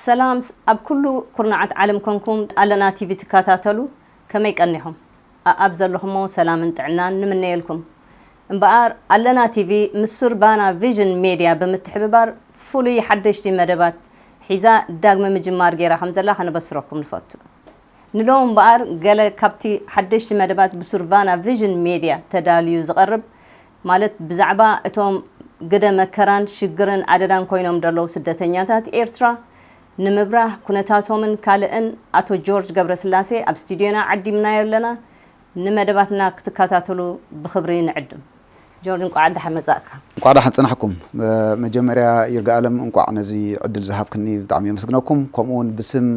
ሰላም ስ-፣ ኣብ ኩሉ ኩርናዓት ዓለም ኮንኩም ኣለና ቲቪ ትከታተሉ፣ ከመይ ቀኒኹም? ኣኣብ ዘለኹሞ ሰላምን ጥዕናን ንምነየልኩም። እምበኣር ኣለና ቲቪ ምስ ሱርባና ቪዥን ሜድያ ብምትሕብባር ፍሉይ ሓደሽቲ መደባት ሒዛ ዳግመ ምጅማር ገይራ ከም ዘላ ከነበስረኩም ንፈቱ። ንሎሚ እምበኣር ገለ ካብቲ ሓደሽቲ መደባት ብሱርባና ቪዥን ሜድያ ተዳልዩ ዝቐርብ፣ ማለት ብዛዕባ እቶም ግደ መከራን ሽግርን ኣደዳን ኮይኖም ዘለዉ ስደተኛታት ኤርትራ ንምብራህ ኩነታቶምን ካልእን ኣቶ ጆርጅ ገብረስላሴ ኣብ ስቱድዮና ዓዲምናዮ ኣለና። ንመደባትና ክትከታተሉ ብኽብሪ ንዕድም። ጆርጅ፣ እንቋዕ ደሓን መጻእካ። እንቋዕ ደሓን ጸናሕኩም። መጀመርያ ይርጋ ኣለም፣ እንቋዕ ነዚ ዕድል ዝሃብክኒ ብጣዕሚ የመስግነኩም። ከምኡ እውን ብስም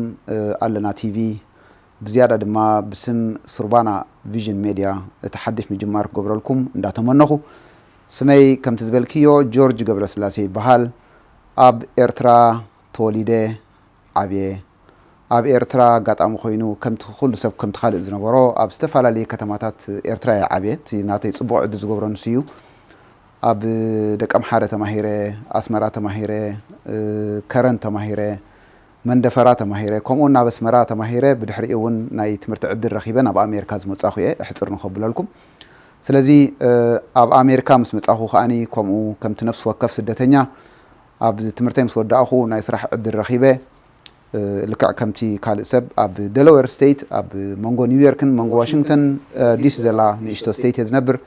ኣለና ቲቪ፣ ብዝያዳ ድማ ብስም ሱርባና ቪዥን ሜድያ እቲ ሓድሽ ምጅማር ክገብረልኩም እንዳተመነኹ፣ ስመይ ከምቲ ዝበልክዮ ጆርጅ ገብረስላሴ ይበሃል። ኣብ ኤርትራ ተወሊደ ዓብየ። ኣብ ኤርትራ ኣጋጣሚ ኮይኑ ከምቲ ኩሉ ሰብ ከምቲ ካልእ ዝነበሮ ኣብ ዝተፈላለየ ከተማታት ኤርትራ እየ ዓብየ። እቲ ናተይ ጽቡቕ ዕድል ዝገብሮ ንሱ እዩ። ኣብ ደቀምሓረ ተማሂረ፣ ኣስመራ ተማሂረ፣ እ፣ ከረን ተማሂረ፣ መንደፈራ ተማሂረ፣ ከምኡ እውን ናብ ኣስመራ ተማሂረ፣ ብድሕሪኡ እውን ናይ ትምህርቲ ዕድል ረኺበ ናብ ኣሜሪካ ዝመጻኹ እየ፣ ኣሕጽር ንኸብለልኩም። ስለዚ፣ እ፣ ኣብ ኣሜሪካ ምስ መጻኹ ከኣኒ ከምኡ ከምቲ ነፍሲ ወከፍ ስደተኛ ኣብ ትምህርተይ ምስ ወዳእኹ ናይ ስራሕ ዕድል ረኺበ። እ፣ ልክዕ ከምቲ ካልእ ሰብ ኣብ ደለዌር ስቴት፣ ኣብ መንጎ ኒውዮርክን መንጎ ዋሽንግተን፣ እ፣ ዲሲ ዘላ ንእሽቶ ስቴት እየ ዝነብር።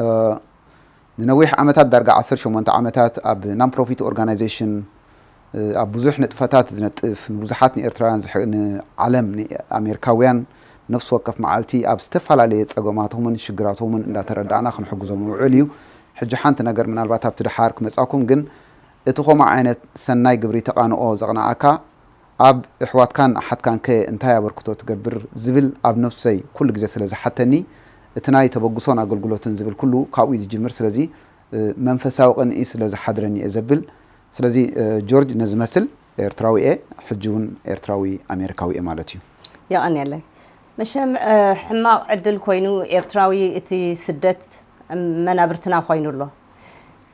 እ፣ ንነዊሕ ዓመታት፣ ዳርጋ ዓሰርተ ሸሞንተ ዓመታት ኣብ ናን ፕሮፊት ኦርጋናይዜሽን፣ እ፣ ኣብ ብዙሕ ንጥፈታት ዝነጥፍ፣ ንብዙሓት ንኤርትራውያን ዝሕ-፣ ንዓለም፣ ንኣሜሪካውያን፣ ነፍሲ ወከፍ መዓልቲ ኣብ ዝተፈላለየ ጸገማቶምን ሽግራቶምን እንዳተረዳእና ክንሕግዞም ንውዕል እዩ። ሕጂ ሓንቲ ነገር ምናልባት ኣብቲ ደሓር ክመጻኩም፣ ግን እቲ ከምኡ ዓይነት ሰናይ ግብሪ ተቓንኦ ዘቕንኣካ ኣብ ኣሕዋትካን ኣሓትካን ከ እንታይ ኣበርክቶ ትገብር ዝብል ኣብ ነፍሰይ ኩሉ ግዜ ስለ ዝሓተኒ፣ እቲ ናይ ተበግሶን ኣገልግሎትን ዝብል ኩሉ ካብኡ እዩ ዝጅምር። ስለዚ፣ እ፣ መንፈሳዊ ቅንኢ ስለ ዝሓድረኒ እየ ዘብል። ስለዚ፣ እ፣ ጆርጅ ነዚ መስል ኤርትራዊ እየ፣ ሕጂ እውን ኤርትራዊ ኣሜሪካዊ እየ ማለት እዩ። የቐንየለይ። መሸም፣ እ፣ ሕማቕ ዕድል ኮይኑ ኤርትራዊ እቲ ስደት መናብርትና ኮይኑ ኣሎ።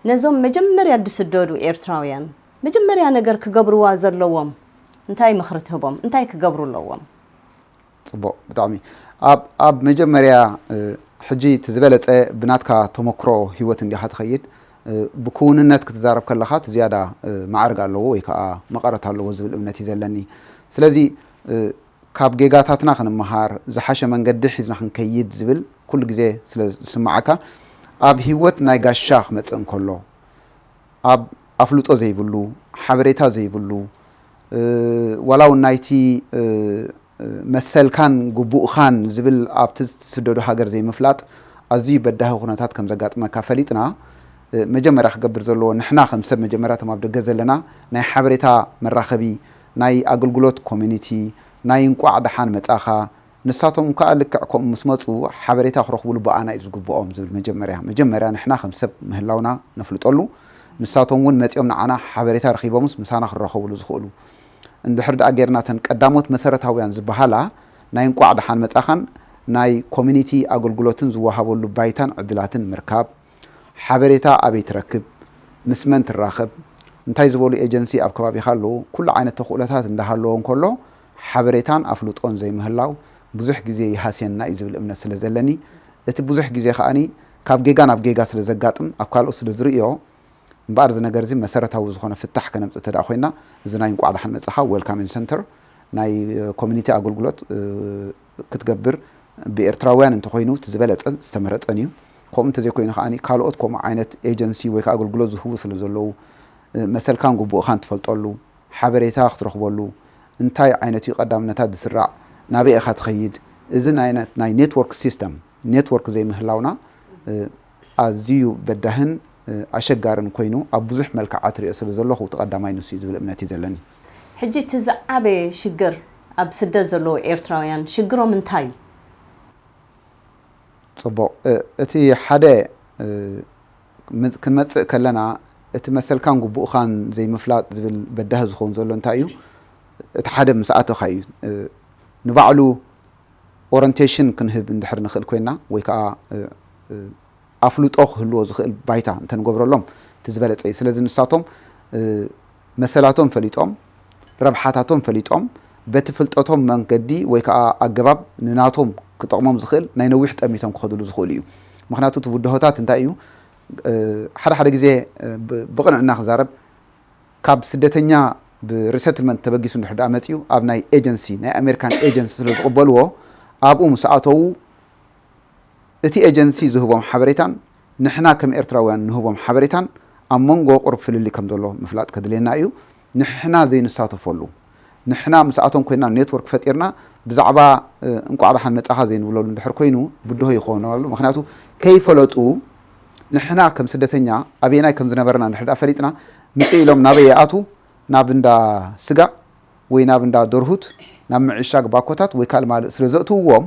ነዞም መጀመርያ ዝስደዱ ኤርትራውያን መጀመርያ ነገር ክገብርዋ ዘለዎም እንታይ ምኽሪ ትህቦም? እንታይ ክገብሩ ኣለዎም? ጽቡቕ፣ ብጣዕሚ። ኣብ፣ ኣብ መጀመርያ፣ እ፣ ሕጂ እቲ ዝበለጸ ብናትካ ተመክሮ ህይወት እንዲኻ ትኸይድ፣ እ፣ ብክውንነት ክትዛረብ ከለኻ እቲ ዝያዳ፣ እ፣ ማዕርግ ኣለዎ ወይ ከኣ መቐረት ኣለዎ ዝብል እምነት እዩ ዘለኒ። ስለዚ፣ እ፣ ካብ ጌጋታትና ክንመሃር፣ ዝሓሸ መንገዲ ሒዝና ክንከይድ ዝብል ኩሉ ግዜ ስለ ዝስምዓካ፣ ኣብ ህይወት ናይ ጋሻ ክመጽእ እንከሎ፣ ኣብ ኣፍልጦ ዘይብሉ፣ ሓበሬታ ዘይብሉ፣ እ፣ ዋላ እውን ናይቲ፣ እ፣ እ፣ መሰልካን ግቡእኻን ዝብል ኣብቲ ዝስደዶ ሃገር ዘይምፍላጥ ኣዝዩ በዳሂ ኩነታት ከም ዘጋጥመካ ፈሊጥና፣ እ፣ መጀመርያ ክገብር ዘለዎ ንሕና ከም ሰብ መጀመርያ እቶም ኣብ ደገ ዘለና ናይ ሓበሬታ መራኸቢ፣ ናይ ኣገልግሎት ኮሚኒቲ፣ ናይ እንቋዕ ደሓን መጻኻ፣ ንሳቶም ከኣ ልክዕ ከምኡ ምስ መጹ ሓበሬታ ክረኽብሉ ብኣና እዩ ዝግብኦም ዝብል መጀመርያ፣ መጀመርያ ንሕና ከም ሰብ ምህላውና ነፍልጠሉ፣ ንሳቶም እውን መጺኦም ንዓና ሓበሬታ ረኺቦምስ ምሳና ክራኸብሉ ዝኽእሉ። እንድሕር ደኣ ጌርና እተን ቀዳሞት መሰረታውያን ዝበሃላ ናይ እንቋዕ ደሓን መጻኻን ናይ ኮሚኒቲ ኣገልግሎትን ዝወሃበሉ ባይታን ዕድላትን ምርካብ፣ ሓበሬታ ኣበይ ትረክብ? ምስ መን ትራኸብ? እንታይ ዝበሉ ኤጀንሲ ኣብ ከባቢኻ ኣለዉ? ኩሉ ዓይነት ተኽእሎታት እንዳሃለዎ እንከሎ፣ ሓበሬታን ኣፍልጦን ዘይምህላው ብዙሕ ግዜ ይሃስየና እዩ ዝብል እምነት ስለ ዘለኒ፣ እቲ ብዙሕ ግዜ ከኣኒ ካብ ጌጋ ናብ ጌጋ ስለ ዘጋጥም፣ ኣብ ካልኦት ስለ ዝርእዮ፣ እምበኣር እዚ ነገር እዚ መሰረታዊ ዝኾነ ፍታሕ ከነምጽእ እንተ ደኣ ኮይና፣ እዚ ናይ እንቋዕ ደሓን መጻኻ ዌልካሚንግ ሰንተር ናይ፣ እ፣ ኮሚኒቲ ኣገልግሎት፣ እ፣ ክትገብር ብኤርትራውያን እንተኾይኑ እቲ ዝበለጸን ዝተመረጸን እዩ። ከምኡ እንተዘይኮይኑ ከኣ ካልኦት ከምኡ ዓይነት ኤጀንሲ ወይ ከኣ ኣገልግሎት ዝህቡ ስለ ዘለዉ፣ እ፣ መሰልካን ግቡእኻን ትፈልጠሉ፣ ሓበሬታ ክትረኽበሉ፣ እንታይ ዓይነት እዩ ቀዳምነታት ዝስራዕ፣ ናበይ ኢኻ ትኸይድ፣ እዚ ናይ ነ-፣ ናይ ኔትወርክ ሲስተም፣ ኔትወርክ ዘይምህላውና፣ እ፣ ኣዝዩ በዳህን፣ እ፣ ኣሸጋርን ኮይኑ ኣብ ብዙሕ መልክዓት ርእዮ ስለ ዘለኹ እቲ ቀዳማይ ንሱ እዩ ዝብል እምነት እዩ ዘለኒ። ሕጂ እቲ ዝዓበየ ሽግር ኣብ ስደት ዘለዉ ኤርትራውያን ሽግሮም እንታይ እዩ? ጽቡቕ። እ፣ እቲ ሓደ፣ እ፣ ም-፣ ክንመጽእ ከለና፣ እቲ መሰልካን ግቡእኻን ዘይምፍላጥ ዝብል በዳሂ ዝኸውን ዘሎ እንታይ እዩ? እቲ ሓደ ምስ ኣተኻ እዩ። እ፣ ንባዕሉ ኦረንቴሽን ክንህብ እንድሕር ንኽእል ኮይና፣ ወይ ከኣ፣ እ፣ እ፣ ኣፍልጦ ክህልዎ ዝኽእል ባይታ እንተንገብረሎም፣ እቲ ዝበለጸ እዩ። ስለዚ ንሳቶም፣ እ፣ መሰላቶም ፈሊጦም፣ ረብሓታቶም ፈሊጦም በቲ ፍልጠቶም መንገዲ ወይ ከዓ ኣገባብ ንናቶም ክጠቕሞም ዝኽእል ናይ ነዊሕ ጠሚቶም ክኸድሉ ዝኽእሉ እዩ። ምክንያቱ እቲ ብድሆታት እንታይ እዩ? ሓደ ሓደ ግዜ ብቕንዕና ክዛረብ ካብ ስደተኛ ብሪሰትልመንት ተበጊሱ እንድሕር ደኣ መፂኡ ኣብ ናይ ኤጀንሲ ናይ ኣሜሪካን ኤጀንሲ ስለ ዝቕበልዎ ኣብኡ ምስ ኣተዉ እቲ ኤጀንሲ ዝህቦም ሓበሬታን ንሕና ከም ኤርትራውያን ንህቦም ሓበሬታን ኣብ መንጎ ቁሩብ ፍልልይ ከም ዘሎ ምፍላጥ ከድልየና እዩ። ንሕና ዘይንሳተፈሉ ንሕና ምስኣቶም ኮይና ኔትወርክ ፈጢርና ብዛዕባ እንቋዕ ደሓን መጻኻ ዘይንብለሉ እንድሕር ኮይኑ ብድሆ ይኸውን ኣሎ። ምክንያቱ ከይፈለጡ ንሕና ከም ስደተኛ ኣበየናይ ከም ዝነበርና እንድሕር ደኣ ፈሊጥና ምጽእ ኢሎም ናበይ ይኣቱ ናብ እንዳ ስጋ ወይ ናብ እንዳ ደርሁት ናብ ምዕሻግ ባኮታት ወይ ካልእ ማልእ ስለ ዘእትውዎም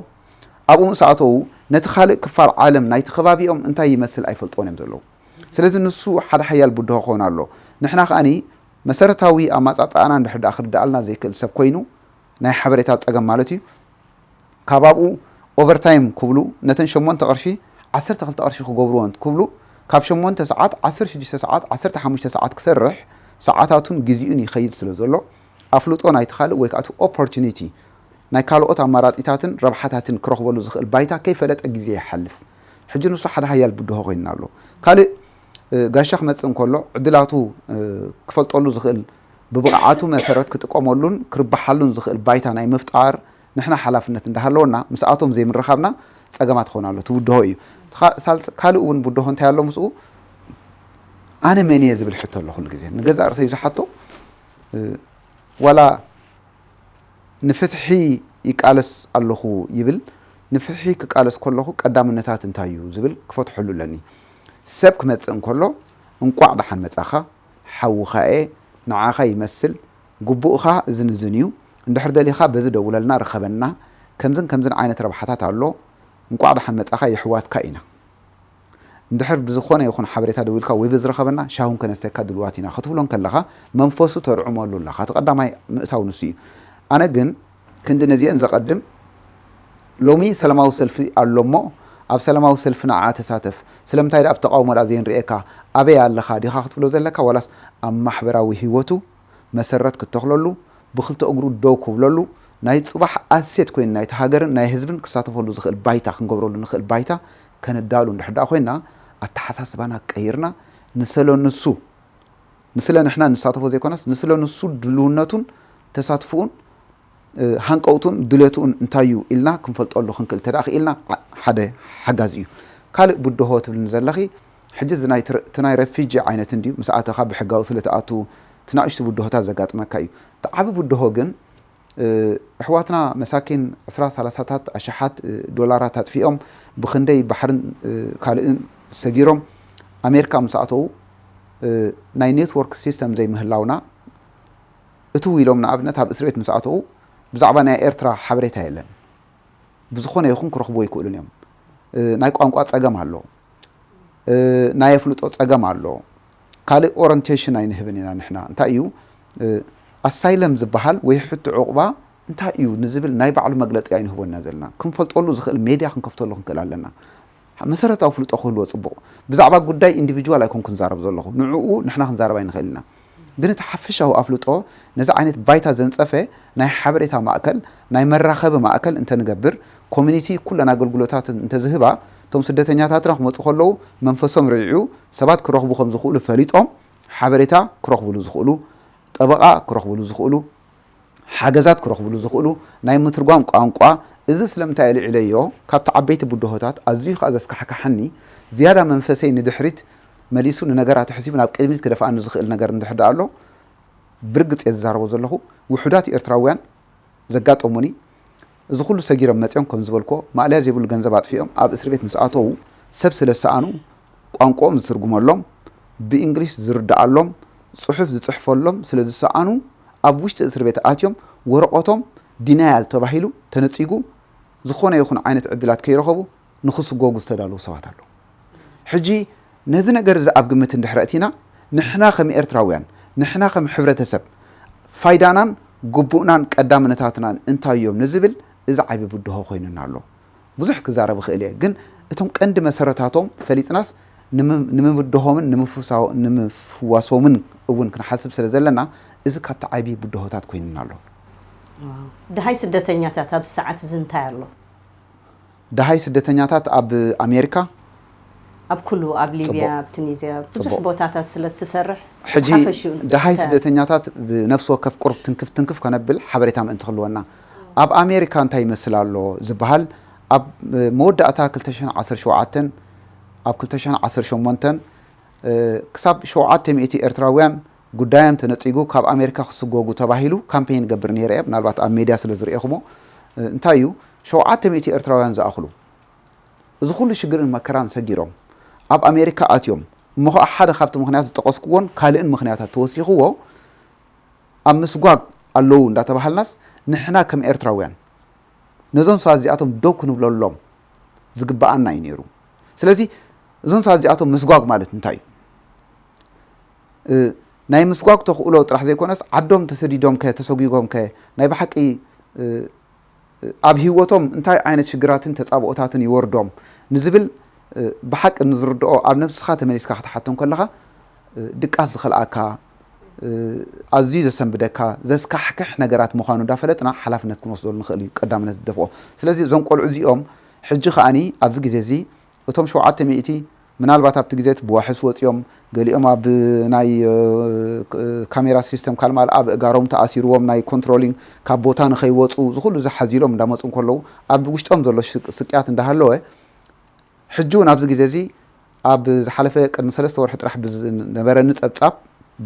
ኣብኡ ምስ ኣተዉ ነቲ ካልእ ክፋል ዓለም ናይቲ ከባቢኦም እንታይ ይመስል ኣይፈልጥዎን እዮም ዘለዉ። ስለዚ ንሱ ሓደ ሓያል ብድሆ ክኸውን ኣሎ። ንሕና ከኣኒ መሰረታዊ ኣማጻጽኣና እንድሕር ደኣ ክርድኣልና ዘይክእል ሰብ ኮይኑ ናይ ሓበሬታ ጸገም ማለት እዩ። ካብ ኣብኡ ኦቨርታይም ክብሉ ነተን ሸሞንተ ቅርሺ ዓሰርተ ክልተ ቅርሺ ክገብርወን ክብሉ ካብ ሸሞንተ ሰዓት ዓሰርተ ሽዱሽተ ሰዓት ዓሰርተ ሓሙሽተ ሰዓት ክሰርሕ ሰዓታቱን ግዜኡን ይኸይድ ስለ ዘሎ ኣፍልጦ ናይቲ ካልእ ወይ ከዓ እቲ ኦፖርቹኒቲ ናይ ካልኦት ኣማራፂታትን ረብሓታትን ክረኽበሉ ዝኽእል ባይታ ከይፈለጠ ግዜ ይሓልፍ። ሕጂ ንሱ ሓደ ሃያል ብድሆ ኮይንና ኣሎ። ካልእ ጋሻ ክመፅእ እንከሎ ዕድላቱ ክፈልጠሉ ዝኽእል ብብቕዓቱ መሰረት ክጥቀመሉን ክርብሓሉን ዝኽእል ባይታ ናይ ምፍጣር ንሕና ሓላፍነት እንዳሃለወና ምስኣቶም ዘይምርኻብና ፀገማት ክኾን ኣሎ። እቲ ብድሆ እዩ። ካልእ እውን ብድሆ እንታይ ኣሎ ምስኡ ኣነ መን እየ ዝብል ሕቶ ኣሎ። ኩሉ ግዜ ንገዛእ ርእሰይ ዝሓቶ ዋላ ንፍትሒ ይቃለስ ኣለኹ ይብል። ንፍትሒ ክቃለስ ከለኹ ቀዳምነታት እንታይ እዩ ዝብል ክፈትሐሉ ኣለኒ። ሰብ ክመፅእ እንከሎ እንቋዕ ደሓን መፃኻ፣ ሓውኻ እየ፣ ንዓኻ ይመስል፣ ግቡእኻ እዝን እዝን እዩ፣ እንድሕር ደሊኻ በዚ ደውለልና ርኸበና፣ ከምዝን ከምዝን ዓይነት ረብሓታት ኣሎ፣ እንቋዕ ደሓን መፃኻ የሕዋትካ ኢና። እንድሕር ብዝኾነ ይኹን ሓበሬታ ደዊልካ ወይ ብዝረኸበና ሻሁን ከነስተካ ድልዋት ኢና ክትብሎ እንከለኻ መንፈሱ ተርዕመሉ ኣለኻ። እቲ ቀዳማይ ምእታው ንሱ እዩ። ኣነ ግን ክንዲ ነዚአን ዘቐድም ሎሚ ሰላማዊ ሰልፊ ኣሎ እሞ ኣብ ሰላማዊ ሰልፊ ንዓ ተሳተፍ፣ ስለምንታይ ደኣ ኣብ ተቃውሞ ደኣ ዘይንርእየካ፣ ኣበይ ኣለኻ ዲኻ ክትብሎ ዘለካ ዋላስ ኣብ ማሕበራዊ ህይወቱ መሰረት ክተኽለሉ ብክልተ እግሩ ደው ክብለሉ ናይ ፅባሕ ኣሴት ኮይኑ ናይቲ ሃገርን ናይ ህዝብን ክሳተፈሉ ዝኽእል ባይታ ክንገብረሉ ንኽእል ባይታ ከነዳሉ እንድሕር ደኣ ኮይና ኣተሓሳስባና ቀይርና ንስለ ንሱ ንስለ ንሕና ንሳተፎ ዘይኮነስ ንስለ ንሱ ድልውነቱን ተሳትፍኡን ሃንቀውቱን ድሌትኡን እንታይ እዩ ኢልና ክንፈልጠሉ ክንክእል ተደኣ ክኢልና ሓደ ሓጋዚ እዩ። ካልእ ብድሆ ትብልኒ ዘለኺ ሕጂ እዚ ናይ ትናይ ረፊጂ ዓይነት እንድዩ ምስ ኣተኻ ብሕጋዊ ስለ ትኣቱ ትናእሽቱ ብድሆታት ዘጋጥመካ እዩ። እቲ ዓቢ ብድሆ ግን ኣሕዋትና መሳኪን ዕስራ ሰላሳታት ኣሽሓት ዶላራት ኣጥፊኦም ብኽንደይ ባሕርን ካልእን ሰጊሮም ኣሜሪካ ምስ ኣተዉ ናይ ኔትወርክ ሲስተም ዘይምህላውና እትው ኢሎም ንኣብነት ኣብ እስር ቤት ምስ ኣተዉ ብዛዕባ ናይ ኤርትራ ሓበሬታ የለን። ብዝኾነ ይኹን ክረኽቡ ኣይክእሉን እዮም። ናይ ቋንቋ ጸገም ኣሎ። ናይ ኣፍልጦ ጸገም ኣሎ። ካልእ ኦረንቴሽን ኣይንህብን ኢና ንሕና። እንታይ እዩ ኣሳይለም ዝበሃል ወይ ሕቶ ዕቑባ እንታይ እዩ ንዝብል ናይ ባዕሉ መግለጺ ኣይንህቦና ዘለና። ክንፈልጠሉ ዝኽእል ሜድያ ክንከፍተሉ ክንክእል ኣለና። መሰረታዊ ፍልጦ ክህልዎ ጽቡቕ። ብዛዕባ ጉዳይ ኢንዲቪጁዋል ኣይኮንኩን ዛረብ ዘለኹ። ንዕኡ ንሕና ክንዛረብ ኣይንኽእል ኢና። ግን እቲ ሓፈሻዊ ኣፍልጦ ነዚ ዓይነት ባይታ ዘንጸፈ ናይ ሓበሬታ ማእከል፣ ናይ መራኸቢ ማእከል እንተንገብር ኮሚኒቲ ኩለን ኣገልግሎታት እንተዝህባ እቶም ስደተኛታትና ክመፁ ከለዉ መንፈሶም ርዒዑ ሰባት ክረኽቡ ከም ዝኽእሉ ፈሊጦም ሓበሬታ ክረኽብሉ ዝኽእሉ ጠበቓ ክረኽብሉ ዝኽእሉ ሓገዛት ክረኽብሉ ዝኽእሉ ናይ ምትርጓም ቋንቋ እዚ ስለምንታይ ኣልዒለዮ ካብቲ ዓበይቲ ብድሆታት ኣዝዩ ከዓ ዘስካሕክሓኒ ዝያዳ መንፈሰይ ንድሕሪት መሊሱ ንነገራት ኣሕሲቡ ናብ ቅድሚት ክደፍኣኒ ዝኽእል ነገር እንድሕር ደኣ ኣሎ ብርግፅ እየ ዝዛረቦ ዘለኹ ውሑዳት ኤርትራውያን ዘጋጠሙኒ እዚ ኩሉ ሰጊሮም መፅዮም ከም ዝበልኮ ማእለያ ዘይብሉ ገንዘብ ኣጥፊኦም ኣብ እስር ቤት ምስ ኣተዉ ሰብ ስለ ዝሰኣኑ ቋንቋኦም ዝትርጉመሎም ብእንግሊሽ ዝርድኣሎም ፅሑፍ ዝፅሕፈሎም ስለ ዝሰኣኑ ኣብ ውሽጢ እስር ቤት ኣትዮም ወረቐቶም ዲናያል ተባሂሉ ተነፂጉ ዝኾነ ይኹን ዓይነት ዕድላት ከይረኸቡ ንኽስጎጉ ዝተዳለዉ ሰባት ኣለዉ። ሕጂ ነዚ ነገር እዚ ኣብ ግምት እንድሕር ኣእቲና ንሕና ከም ኤርትራውያን ንሕና ከም ሕብረተሰብ ፋይዳናን ግቡእናን ቀዳምነታትናን እንታይ እዮም ንዝብል እዚ ዓቢ ብድሆ ኮይኑና ኣሎ። ብዙሕ ክዛረብ እኽእል እየ ግን እቶም ቀንዲ መሰረታቶም ፈሊጥናስ ንምብድሆምን ንምፍዋሶምን እውን ክንሓስብ ስለ ዘለና፣ እዚ ካብቲ ዓብዪ ብድሆታት ኮይንና ኣሎ። ድሃይ ስደተኛታት ኣብዚ ሰዓት እዚ እንታይ ኣሎ? ድሃይ ስደተኛታት ኣብ ኣሜሪካ ኣብ ኩሉ ኣብ ሊብያ ኣብ ቱኒዝያ ብዙሕ ቦታታት ስለ ትሰርሕ ሕጂ ድሃይ ስደተኛታት ብነፍሲ ወከፍ ቁሩብ ትንክፍ ትንክፍ ከነብል ሓበሬታ ምእንቲ ክህልወና፣ ኣብ ኣሜሪካ እንታይ ይመስል ኣሎ ዝበሃል ኣብ መወዳእታ ክልተ ሽሕን ዓሰርተ ሸውዓተን ኣብ ክልተ ሽሕን ዓሰርተ ሸሞንተን ክሳብ ሸውዓተ ሚእቲ ኤርትራውያን ጉዳዮም ተነጺጉ ካብ ኣሜሪካ ክስጎጉ ተባሂሉ ካምፔይን ገብር ነይረ እየ። ምናልባት ኣብ ሜድያ ስለ ዝርእኹሞ እንታይ እዩ ሸውዓተ ሚእቲ ኤርትራውያን ዝኣኽሉ እዚ ኩሉ ሽግርን መከራን ሰጊሮም ኣብ ኣሜሪካ ኣትዮም እሞ ከዓ ሓደ ካብቲ ምኽንያት ዝጠቐስኩዎን ካልእን ምኽንያታት ተወሲኽዎ ኣብ ምስጓግ ኣለዉ እንዳተባሃልናስ ንሕና ከም ኤርትራውያን ነዞም ሰባት እዚኣቶም ደው ክንብለሎም ዝግበኣና እዩ ነይሩ። ስለዚ እዞም ሰባት እዚኣቶም ምስጓግ ማለት እንታይ እዩ? ናይ ምስጓግ ተኽእሎ ጥራሕ ዘይኮነስ ዓዶም ተሰዲዶም ከ ተሰጒጎም ከ ናይ ብሓቂ ኣብ ህይወቶም እንታይ ዓይነት ሽግራትን ተጻብኦታትን ይወርዶም ንዝብል ብሓቂ ንዝርድኦ ኣብ ነብስኻ ተመሊስካ ክትሓቶም ከለኻ ድቃስ ዝኸልኣካ ኣዝዩ ዘሰንብደካ ዘስካሕክሕ ነገራት ምዃኑ እንዳፈለጥና ሓላፍነት ክንወስደሉ ንኽእል እዩ ቀዳምነት ዝደፍኦ። ስለዚ እዞም ቆልዑ እዚኦም ሕጂ ከኣኒ ኣብዚ ግዜ እዚ እቶም ሸውዓተ ሚእቲ ምናልባት ኣብቲ ግዜ እቲ ብዋሕስ ወፂኦም ገሊኦም ኣብ ናይ ካሜራ ሲስተም ካልማል ኣብ እጋሮም ተኣሲርዎም ናይ ኮንትሮሊንግ ካብ ቦታ ንኸይወፁ ዝኩሉ ዝሓዚሎም እንዳመፁ እንከለዉ ኣብ ውሽጦም ዘሎ ስቅያት እንዳሃለወ ሕጂ እውን ኣብዚ ግዜ እዚ ኣብ ዝሓለፈ ቅድሚ ሰለስተ ወርሒ ጥራሕ ብዝነበረኒ ፀብፃብ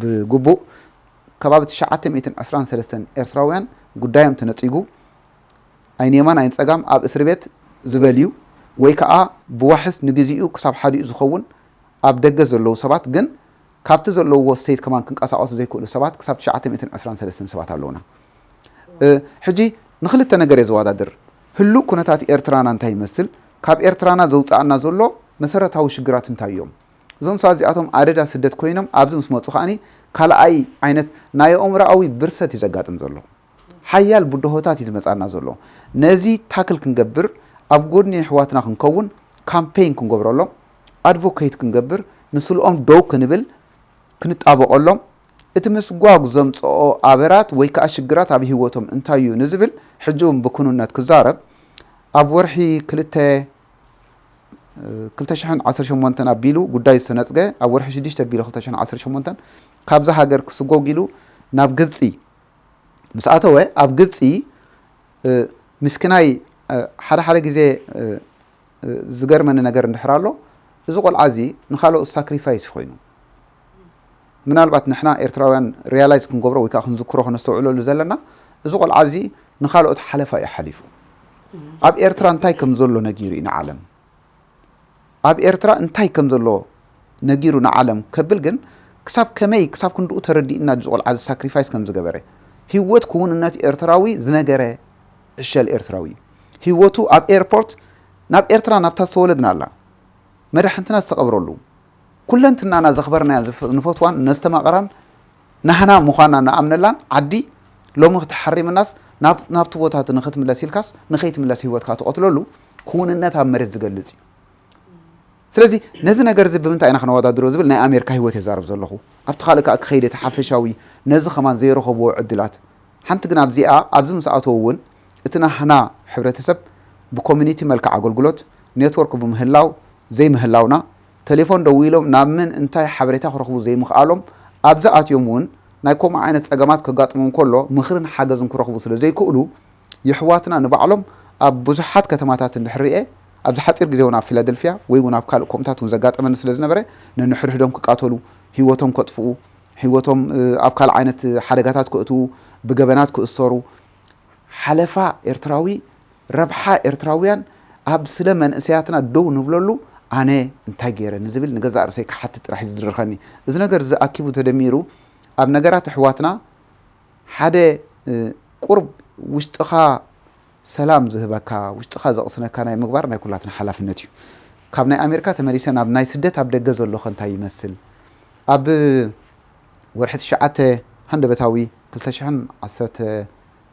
ብግቡእ ከባቢ ትሽዓተ ሚእትን ዕስራን ሰለስተን ኤርትራውያን ጉዳዮም ተነፂጉ ኣይንየማን ኣይንፀጋም ኣብ እስሪ ቤት ዝበልዩ ወይ ከዓ ብዋሕስ ንግዚኡ ክሳብ ሓዲኡ ዝኸውን ኣብ ደገ ዘለዉ ሰባት ግን ካብቲ ዘለውዎ ስቴት ከማን ክንቀሳቐሱ ዘይክእሉ ሰባት ክሳብ ትሽዓተ ሚእትን ዕስራን ሰለስተን ሰባት ኣለውና። ሕጂ ንክልተ ነገር እየ ዘወዳድር። ህሉው ኩነታት ኤርትራና እንታይ ይመስል፣ ካብ ኤርትራና ዘውፅኣና ዘሎ መሰረታዊ ሽግራት እንታይ እዮም? እዞም ሰባት እዚኣቶም ኣደዳ ስደት ኮይኖም ኣብዚ ምስ መፁ ከዓኒ ካልኣይ ዓይነት ናይ ኣእምሮኣዊ ብርሰት እዩ ዘጋጥም ዘሎ። ሓያል ብድሆታት እዩ ዝመፃና ዘሎ። ነዚ ታክል ክንገብር ኣብ ጎድኒ ኣሕዋትና ክንከውን ካምፔይን ክንገብረሎም ኣድቮኬት ክንገብር ንስልኦም ደው ክንብል ክንጣበቐሎም እቲ ምስጓግ ዘምፀኦ ኣበራት ወይ ከዓ ሽግራት ኣብ ህይወቶም እንታይ እዩ ንዝብል ሕጂ እውን ብክኑነት ክዛረብ ኣብ ወርሒ ክልተ ክልተ ሽሕን ዓሰርተ ሸሞንተን ኣቢሉ ጉዳይ ዝተነፅገ ኣብ ወርሒ ሽዱሽተ ኣቢሉ ክልተ ሽሕን ዓሰርተ ሸሞንተን ካብዛ ሃገር ክስጎግ ኢሉ ናብ ግብፂ ምስ ኣተወ ኣብ ግብፂ ምስክናይ ሓደ ሓደ ግዜ ዝገርመኒ ነገር እንድሕር ኣሎ እዚ ቆልዓ እዚ ንካልኦት ሳክሪፋይስ ኮይኑ ምናልባት ንሕና ኤርትራውያን ሪያላይዝ ክንገብሮ ወይ ከዓ ክንዝክሮ ክነስተውዕለሉ ዘለና እዚ ቆልዓ እዚ ንካልኦት ሓለፋ እዩ ሓሊፉ ኣብ ኤርትራ እንታይ ከም ዘሎ ነጊሩ እዩ ንዓለም ኣብ ኤርትራ እንታይ ከም ዘሎ ነጊሩ ንዓለም ከብል ግን ክሳብ ከመይ ክሳብ ክንድኡ ተረዲእና እዚ ቆልዓ እዚ ሳክሪፋይስ ከም ዝገበረ ህይወት ክውንነት ኤርትራዊ ዝነገረ ዕሸል ኤርትራዊ እዩ ህይወቱ ኣብ ኤርፖርት ናብ ኤርትራ ናብታ ዝተወለድና ኣላ መዳሕንትና ዝተቐብረሉ ኩለንትናና ዘኽበርናያ ንፈትዋን ነስተማቐራን ናህና ምዃና ንኣምነላን ዓዲ ሎሚ ክትሓሪምናስ ናብቲ ቦታ እቲ ንኽትምለስ ኢልካስ ንኸይትምለስ ህይወትካ ትቐትለሉ ክውንነት ኣብ መሬት ዝገልጽ እዩ። ስለዚ ነዚ ነገር እዚ ብምንታይ ኢና ክነወዳድሮ ዝብል ናይ ኣሜሪካ ህይወት የዛርብ ዘለኹ። ኣብቲ ካልእ ከዓ ክኸይድ እቲ ሓፈሻዊ ነዚ ከማን ዘይረኸብዎ ዕድላት ሓንቲ ግን ኣብዚኣ ኣብዚ ምስ ኣተው እውን እቲ ናህና ሕብረተሰብ ብኮሚኒቲ መልክዕ ኣገልግሎት ኔትወርክ ብምህላው ዘይምህላውና ተሌፎን ደዊሎም ናብ መን እንታይ ሓበሬታ ክረኽቡ ዘይምኽኣሎም ኣብዚ ኣትዮም እውን ናይ ከምኡ ዓይነት ፀገማት ከጋጥሞም ከሎ ምኽርን ሓገዝን ክረኽቡ ስለ ዘይክእሉ የሕዋትና ንባዕሎም ኣብ ብዙሓት ከተማታት እንድሕር ርኤ ኣብዚ ሓፂር ግዜ እውን ኣብ ፊላደልፊያ ወይ እውን ኣብ ካልእ ከምኡታት እውን ዘጋጠመኒ ስለ ዝነበረ ነንሕድሕዶም ክቃተሉ ህይወቶም ከጥፍኡ ህይወቶም ኣብ ካልእ ዓይነት ሓደጋታት ክእትዉ ብገበናት ክእሰሩ ሓለፋ ኤርትራዊ ረብሓ ኤርትራውያን ኣብ ስለ መንእሰያትና ደው ንብለሉ ኣነ እንታይ ገይረ ንዝብል ንገዛእ ርእሰይ ክሓትት ጥራሕ እዩ ዝድርኸኒ። እዚ ነገር እዚ ኣኪቡ ተደሚሩ ኣብ ነገራት ኣሕዋትና ሓደ ቁርብ ውሽጥኻ ሰላም ዝህበካ ውሽጥኻ ዘቕስነካ ናይ ምግባር ናይ ኩላትና ሓላፍነት እዩ። ካብ ናይ ኣሜሪካ ተመሊሰ ናብ ናይ ስደት ኣብ ደገ ዘሎኸ እንታይ ይመስል? ኣብ ወርሒ ትሽዓተ ሃንደበታዊ ክልተ ሽሕን ዓሰርተ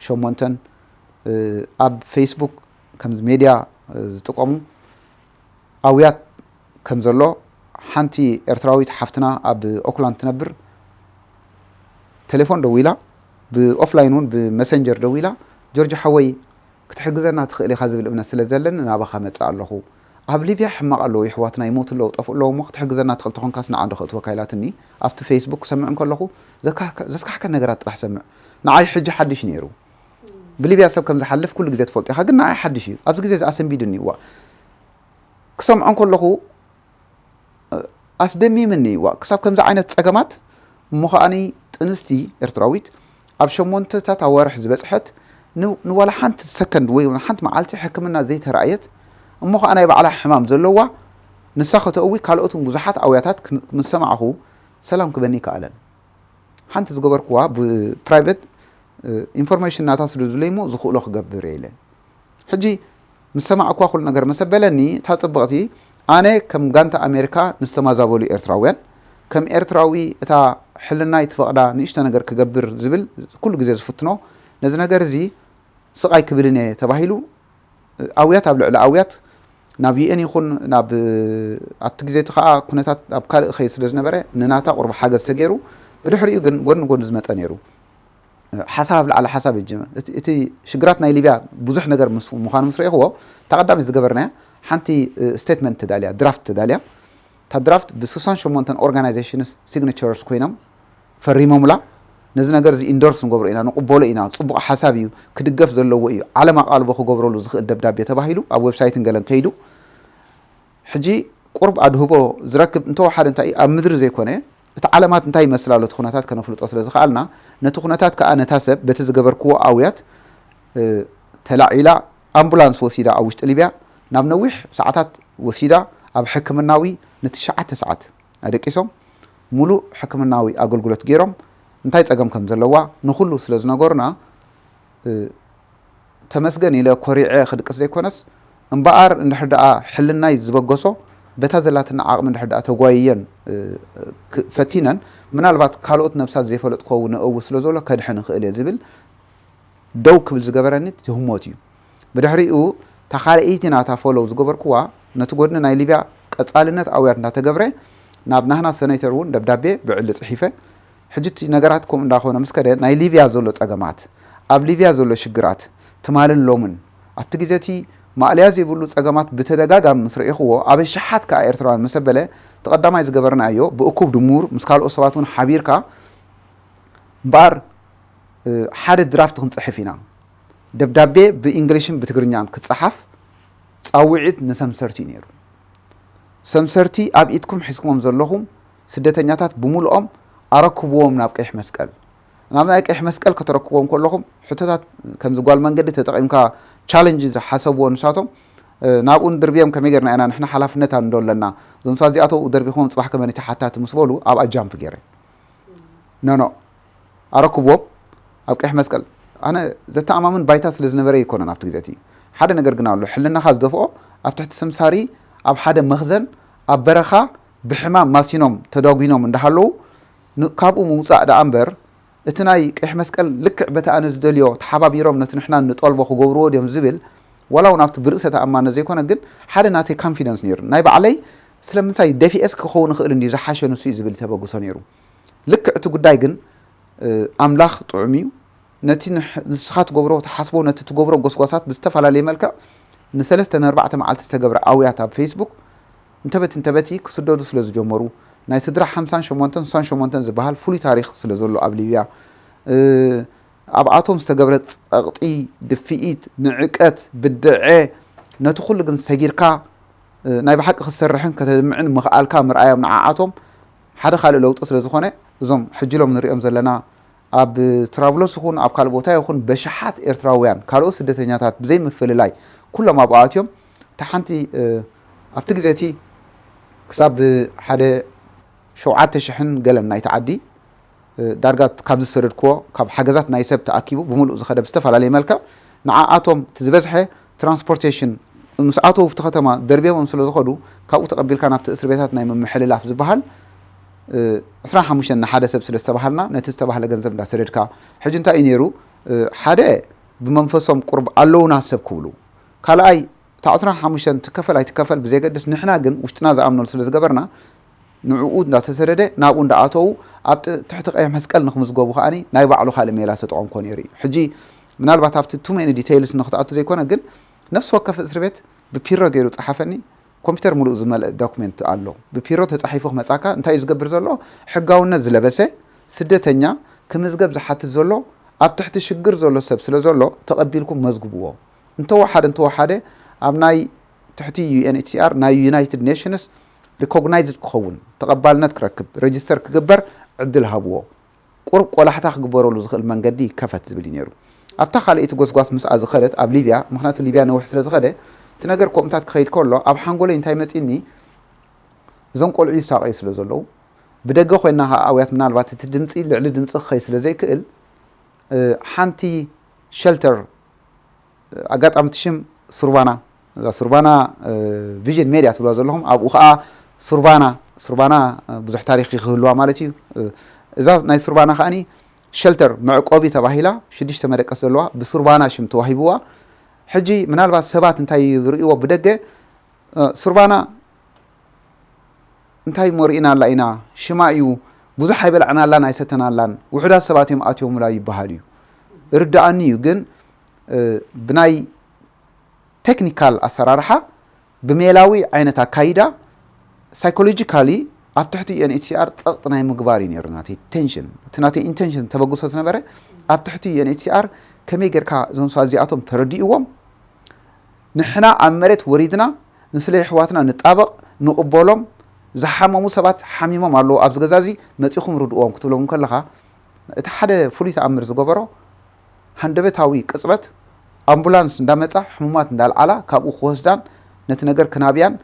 ሸሞንተን ኣብ ፌስቡክ ከም ሜድያ ዝጥቀሙ ኣውያት ከም ዘሎ ሓንቲ ኤርትራዊት ሓፍትና ኣብ ኦክላንድ ትነብር፣ ቴሌፎን ደዊላ፣ ብኦፍላይን እውን ብመሰንጀር ደዊላ፣ ጆርጆ ሓወይ፣ ክትሕግዘና ትኽእል ኢኻ ዝብል እምነት ስለ ዘለኒ ናባኻ መጽእ ኣለኹ። ኣብ ሊብያ ሕማቕ ኣለዉ፣ ይሕዋትና ይሞቱ ኣለዉ፣ ጠፍኡ ኣለዉ፣ እሞ ክትሕግዘና ትኽእል ተኾንካስ ንዓ ዶ ከእትወካ ኢላትኒ። ኣብቲ ፌስቡክ ክሰምዕ እንከለኹ ዘካ-፣ ዘስካሕከ ነገራት ጥራሕ ሰምዕ። ንዓይ ሕጂ ሓድሽ ነይሩ። ብሊብያ ሰብ ከም ዝሓልፍ ኩሉ ግዜ ትፈልጦ ኢኻ፣ ግን ንዓይ ሓድሽ እዩ። ኣብዚ ግዜ እዚ ኣሰንቢዱኒ። እዋ፣ ክሰምዖ እንከለኹ ኣስደሚምኒ። ዋ፣ ክሳብ ከምዚ ዓይነት ጸገማት እሞ ከኣኒ ጥንስቲ ኤርትራዊት ኣብ ሸሞንተታት ኣዋርሕ ዝበጽሐት ን-፣ ንዋላ ሓንቲ ሰከንድ ወይ እውን ሓንቲ መዓልቲ ሕክምና ዘይተራእየት፣ እሞ ከኣ ናይ ባዕላ ሕማም ዘለዋ፣ ንሳ ከተእዊ ካልኦት እውን ብዙሓት ኣውያታት ክም-፣ ምስ ሰማዕኹ ሰላም ክበኒ ይከኣለን። ሓንቲ ዝገበርኩዋ ብፕራይቬት፣ እ፣ ኢንፎርሜሽን ናታ ስለ ዝብለይ እሞ ዝኽእሎ ክገብር እየ ኢለ። ሕጂ ምስ ሰማዕኩዋ ኩሉ ነገር መሰበለኒ፣ እታ ጽብቕቲ ኣነ ከም ጋንታ ኣሜሪካ ንዝተማዛበሉ ኤርትራውያን፣ ከም ኤርትራዊ እታ ሕልናይ ትፈቕዳ ንእሽቶ ነገር ክገብር ዝብል ኩሉ ግዜ ዝፍትኖ፣ ነዚ ነገር እዚ ስቕ ኣይክብልን እየ ተባሂሉ፣ ኣውያት ኣብ ልዕሊ ኣውያት ናብ ዩ ኤን ይኹን ናብ፣ ኣብቲ ግዜ እቲ ከኣ ኩነታት ኣብ ካልእ ክኸይድ ስለ ዝነበረ ንናታ ቁሩብ ሓገዝ ተገይሩ፣ ብድሕሪኡ ግን ጎድኒ ጎድኒ ዝመጸ ነይሩ። ሓሳብ ኣብ ልዕሊ ሓሳብ ይጅመር። እቲ፣ እቲ ሽግራት ናይ ሊብያ ብዙሕ ነገር ምስ፣ ምዃኑ ምስ ረኢኽዎ፣ እታ ቀዳመይቲ ዝገበርናያ ሓንቲ፣ እ፣ ስቴትመንት ተዳልያ፣ ድራፍት ተዳልያ። እታ ድራፍት ብ ሱሳን ሸሞንተን ኦርጋናይዜሽንስ ሲግኒቸርስ ኮይኖም ፈሪሞምላ። ነዚ ነገር እዚ ኢንዶርስ ንገብሮ ኢና፣ ንቕበሎ ኢና፣ ጽቡቕ ሓሳብ እዩ፣ ክድገፍ ዘለዎ እዩ፣ ዓለም ኣቓልቦ ክገብረሉ ዝኽእል ደብዳቤ ተባሂሉ ኣብ ዌብሳይትን ገለን ከይዱ። ሕጂ ቁሩብ ኣድህቦ ዝረክብ እንተወሓደ እንታይ እዩ፣ ኣብ ምድሪ ዘይኮነ እቲ ዓለማት እንታይ ይመስል ኣሎ እቲ ኩነታት ከነፍልጦ ስለ ዝኸኣልና፣ ነቲ ኩነታት ከኣ ነታ ሰብ በቲ ዝገበርክዎ ኣውያት፣ እ፣ ተላዒላ ኣምቡላንስ ወሲዳ ኣብ ውሽጢ ሊብያ ናብ ነዊሕ ሰዓታት ወሲዳ ኣብ ሕክምናዊ ንትሽዓተ ሰዓት ኣደቂሶም ሙሉእ ሕክምናዊ ኣገልግሎት ገይሮም እንታይ ጸገም ከም ዘለዋ ንኹሉ ስለ ዝነገሩና፣ እ፣ ተመስገን ኢለ ኮሪዐ ክድቅስ ዘይኮነስ፣ እምበኣር እንድሕር ደኣ ሕልናይ ዝበገሶ፣ በታ ዘላትና ዓቕሚ እንድሕር ደኣ ተጓይየን፣ እ፣ ክ-፣ ፈቲነን፣ ምናልባት ካልኦት ነብሳት ዘይፈለጥክዎ እውን እእዊ ስለ ዘሎ ከድሕን እኽእል እየ ዝብል ደው ክብል ዝገበረኒ እቲ ህሞት እዩ። ብድሕሪኡ እታ ካልኣይቲ ናታ ፎሎው ዝገበርክዋ፣ ነቲ ጎድኒ ናይ ሊብያ ቀጻልነት ኣውያት እንዳተገብረ፣ ናብ ናህና ሰኔተር እውን ደብዳቤ ብዕሊ ጽሒፈ። ሕጂ እቲ ነገራት ከምኡ እንዳኾነ ምስ ከደ፣ ናይ ሊብያ ዘሎ ጸገማት፣ ኣብ ሊብያ ዘሎ ሽግራት፣ ትማልን ሎምን፣ ኣብቲ ግዜ እቲ ማእለያ ዘይብሉ ጸገማት ብተደጋጋሚ ምስ ረኢኽዎ፣ ኣብ ኣሽሓት ከኣ ኤርትራውያን ምስ ኣበለ፣ እቲ ቀዳማይ ዝገበርናዮ፣ ብእኩብ ድሙር ምስ ካልኦት ሰባት እውን ሓቢርካ፣ እምበኣር፣ እ፣ ሓደ ድራፍት ክንጽሕፍ ኢና። ደብዳቤ ብእንግሊሽን ብትግርኛን ክጸሓፍ ጻውዒት ንሰምሰርቲ እዩ ነይሩ። ሰምሰርቲ ኣብ ኢድኩም ሒዝኩሞም ዘለኹም ስደተኛታት ብምልኦም ኣረክብዎም ናብ ቀይሕ መስቀል። ናብ ናይ ቀይሕ መስቀል ከተረክብዎም ከለኹም ሕቶታት ከምዚ ጓል መንገዲ ተጠቒምካ ቻለንጅ ዝሓሰብዎ ንሳቶም፣ እ፣ ናብኡ ንድርብዮም ከመይ ጌርና ኢና ንሕና ሓላፍነት እንዶ ኣለና። እዞም ሰባት እዚኣተው ደርቢኹም ጽባሕ ከመን ተሓታቲ ምስ በሉ ኣብኣ ጃምፕ ገይረ። ኖ፣ ኖ፣ ኣረክብዎም ኣብ ቀይሕ መስቀል። ኣነ ዘተኣማምን ባይታ ስለ ዝነበረ ኣይኮነን ኣብቲ ግዜ እቲ። ሓደ ነገር ግን ኣሎ፣ ሕልናኻ ዝደፍኦ ኣብ ትሕቲ ሰምሳሪ ኣብ ሓደ መኽዘን ኣብ በረኻ ብሕማም ማሲኖም ተዳጒኖም እንዳሃለዉ ን-፣ ካብኡ ምውጻእ ደኣ እምበር እቲ ናይ ቀይሕ መስቀል ልክዕ በቲ ኣነ ዝደልዮ ተሓባቢሮም ነቲ ንሕና ንጠልቦ ክገብርዎ ድዮም ዝብል ዋላ እውን ኣብቲ ብርእሰ ተኣማንነት ዘይኮነ ግን ሓደ ናተይ ካንፊደንስ ነይሩ። ናይ ባዕለይ ስለምንታይ ደፊኤስ ክኸውን ይኽእል እንድዩ ዝሓሸ ንሱ እዩ ዝብል ተበግሶ ነይሩ። ልክዕ እቲ ጉዳይ ግን፣ እ፣ ኣምላኽ ጥዑም እዩ። ነቲ ንሕ-፣ ንስኻ ትገብሮ፣ ትሓስቦ፣ ነቲ ትገብሮ ጎስጓሳት ብዝተፈላለየ መልክዕ ንሰለስተ ንኣርባዕተ መዓልቲ ዝተገብረ ኣውያት ኣብ ፌስቡክ እንተበቲ እንተበቲ ክስደዱ ስለ ዝጀመሩ፣ ናይ ስድራ ሓምሳን ሸሞንተን ስሳን ሸሞንተን ዝበሃል ፍሉይ ታሪኽ ስለ ዘሎ ኣብ ሊብያ፣ እ፣ ኣብኣቶም ዝተገብረ ጸቕጢ፣ ድፍኢት፣ ንዕቀት፣ ብድዐ፣ ነቲ ኩሉ ግን ሰጊርካ፣ እ፣ ናይ ብሓቂ ክትሰርሕን ከተድምዕን ምኽኣልካ ምርኣዮም ንዓኣቶም ሓደ ካልእ ለውጢ ስለ ዝኾነ፣ እዞም ሕጂ ሎም ንሪኦም ዘለና ኣብ ትራብሎስ ይኹን ኣብ ካልእ ቦታ ይኹን በሽሓት ኤርትራውያን ካልኦት ስደተኛታት ብዘይ ምፍልላይ ኩሎም ኣብኡ ኣትዮም። እታ ሓንቲ፣ እ፣ ኣብቲ ግዜ እቲ ክሳብ ሓደ ሸውዓተ ሽሕን ገለን ናይቲ ዓዲ፣ እ፣ ዳርጋ ካብ ዝሰደድክዎ ካብ ሓገዛት ናይ ሰብ ተኣኪቡ ብምሉእ ዝኸደ ብዝተፈላለየ መልክዕ ንዓኣቶም እቲ ዝበዝሐ ትራንስፖርቴሽን ምስ ኣተው ኣብቲ ከተማ ደርብዮሞም ስለ ዝኸዱ ካብኡ ተቐቢልካ ናብቲ እስር ቤታት ናይ ምምሕልላፍ ዝበሃል፣ እ፣ ዕስራን ሓሙሽተን ንሓደ ሰብ ስለ ዝተባሃልና ነቲ ዝተባህለ ገንዘብ እንዳሰደድካ። ሕጂ እንታይ እዩ ነይሩ? እ፣ ሓደ ብመንፈሶም ቁሩብ ኣለውና ሰብ ክብሉ፣ ካልኣይ እታ ዕስራን ሓሙሽተን ትከፈል ኣይትከፈል ብዘየገድስ ንሕና ግን ውሽጥና ዝኣምነሉ ስለ ዝገበርና ንዕኡ እንዳተሰደደ ናብኡ እንዳኣተዉ ኣብ ጥ- ትሕቲ ቀይሕ መስቀል ንክምዝገቡ ከዓኒ ናይ ባዕሉ ካልእ ሜላ ዝተጠቐምኮ ነይሩ እዩ። ሕጂ ምናልባት ኣብቲ too many details ንክትኣቱ ዘይኮነ፣ ግን ነፍሲ ወከፍ እስር ቤት ብፒሮ ገይሩ ጸሓፈኒ። ኮምፒውተር ሙሉእ ዝመልአ ዶክመንት ኣሎ። ብፒሮ ተጻሒፉ ክመጻካ እንታይ እዩ ዝገብር ዘሎ? ሕጋውነት ዝለበሰ ስደተኛ ክምዝገብ ዝሓትት ዘሎ ኣብ ትሕቲ ሽግር ዘሎ ሰብ ስለ ዘሎ ተቐቢልኩም መዝግብዎ። እንተወሓደ እንተወሓደ ኣብ ናይ ትሕቲ ዩ ኤን ኤች ሲ ኣር ናይ ዩናይትድ ኔሽንስ ሪኮግናይዝድ ክኸውን፣ ተቐባልነት ክረክብ፣ ረጅስተር ክግበር ዕድል ሃብዎ። ቁሩብ ቆላሕታ ክግበረሉ ዝኽእል መንገዲ ይከፈት ዝብል እዩ ነይሩ። ኣብታ ካልኣይቲ ጎስጓስ ምስኣ ዝኸደት ኣብ ሊብያ፣ ምኽንያቱ ሊብያ ነዊሕ ስለ ዝኸደ፣ እቲ ነገር ከምኡታት ክኸይድ ከሎ ኣብ ሓንጎለይ እንታይ መጺኒ? እዞም ቆልዑ ይሳቐዩ ስለ ዘለዉ፣ ብደገ ኮይና ከኣ ኣውያት ምናልባት እቲ ድምጺ ልዕሊ ድምጺ ክኸይ ስለ ዘይክእል፣ እ፣ ሓንቲ ሸልተር፣ ኣጋጣሚ እቲ ሽም ሱርባና፣ እዛ ሱርባና፣ እ፣ ቪዥን ሜድያ ትብልዋ ዘለኹም፣ ኣብኡ ከኣ ሱርባና፣ ሱርባና፣ እ፣ ብዙሕ ታሪኽ ክህልዋ ማለት እዩ። እ፣ እዛ ናይ ሱርባና ከኣኒ ሸልተር፣ መዕቆቢ ተባሂላ ሽዱሽተ መደቀስ ዘለዋ ብሱርባና ሽም ተዋሂብዋ። ሕጂ ምናልባት ሰባት እንታይ ይርእይዎ ብደገ፣ እ፣ ሱርባና እንታይ እሞ ርኢናላ ኢና፣ ሽማ እዩ፣ ብዙሕ ኣይበላዕናላን ኣይሰተናላን፣ ውሑዳት ሰባት እዮም ኣትዮምላ ይበሃል እዩ። ይርድኣኒ እዩ፣ ግን፣ እ፣ ብናይ ቴክኒካል ኣሰራርሓ፣ ብሜላዊ ዓይነት ኣካይዳ፣ ሳይኮሎጂካሊ ኣብ ትሕቲ ዩ ኤን ኤች ሲ ኣር ጸቕጢ ናይ ምግባር እዩ ነይሩ ናተይ ኢንቴንሽን። እቲ ናተይ ኢንቴንሽን ተበግሶ ዝነበረ ኣብ ትሕቲ ዩ ኤን ኤች ሲ ኣር ከመይ ጌርካ እዞም ሰባት እዚኣቶም ተረዲእዎም፣ ንሕና ኣብ መሬት ወሪድና ንስለ የሕዋትና ንጣበቕ፣ ንቕበሎም፣ ዝሓመሙ ሰባት ሓሚሞም ኣለዉ ኣብዚ ገዛ እዚ መጺኹም ርድእዎም ክትብሎም ከለኻ፣ እቲ ሓደ ፍሉይ ተኣምር ዝገበሮ ሃንደበታዊ ቅጽበት ኣምቡላንስ እንዳመጻ ሕሙማት እንዳልዓላ ካብኡ ክወስዳን ነቲ ነገር ክናብያን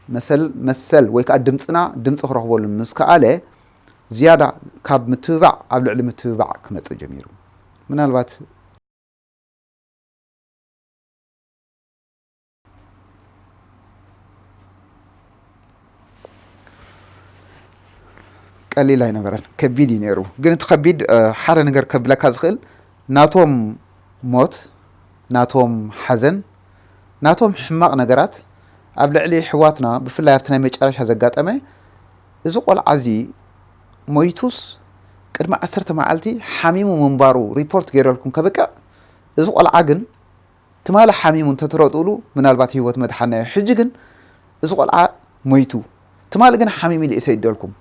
መሰል መሰል ወይ ከኣ ድምጽና ድምጺ ክረኽበሉ ምስ ከኣለ ዝያዳ ካብ ምትብባዕ ኣብ ልዕሊ ምትብባዕ ክመጽእ ጀሚሩ። ምናልባት ቀሊል ኣይነበረን፣ ከቢድ እዩ ነይሩ። ግን እቲ ከቢድ፣ እ፣ ሓደ ነገር ከብለካ ዝኽእል፣ ናቶም ሞት፣ ናቶም ሓዘን፣ ናቶም ሕማቕ ነገራት ኣብ ልዕሊ ኣሕዋትና፣ ብፍላይ ኣብቲ ናይ መጨረሻ ዘጋጠመ፣ እዚ ቆልዓ እዚ ሞይቱስ ቅድሚ ዓሰርተ መዓልቲ ሓሚሙ ምንባሩ ሪፖርት ገይረልኩም ከብቅዕ፣ እዚ ቆልዓ ግን ትማሊ ሓሚሙ እንተትረድኡሉ ምናልባት ህይወት መድሓናዮ። ሕጂ ግን እዚ ቆልዓ ሞይቱ፣ ትማሊ ግን ሓሚሙ ኢለ እየ ሰዲደልኩም።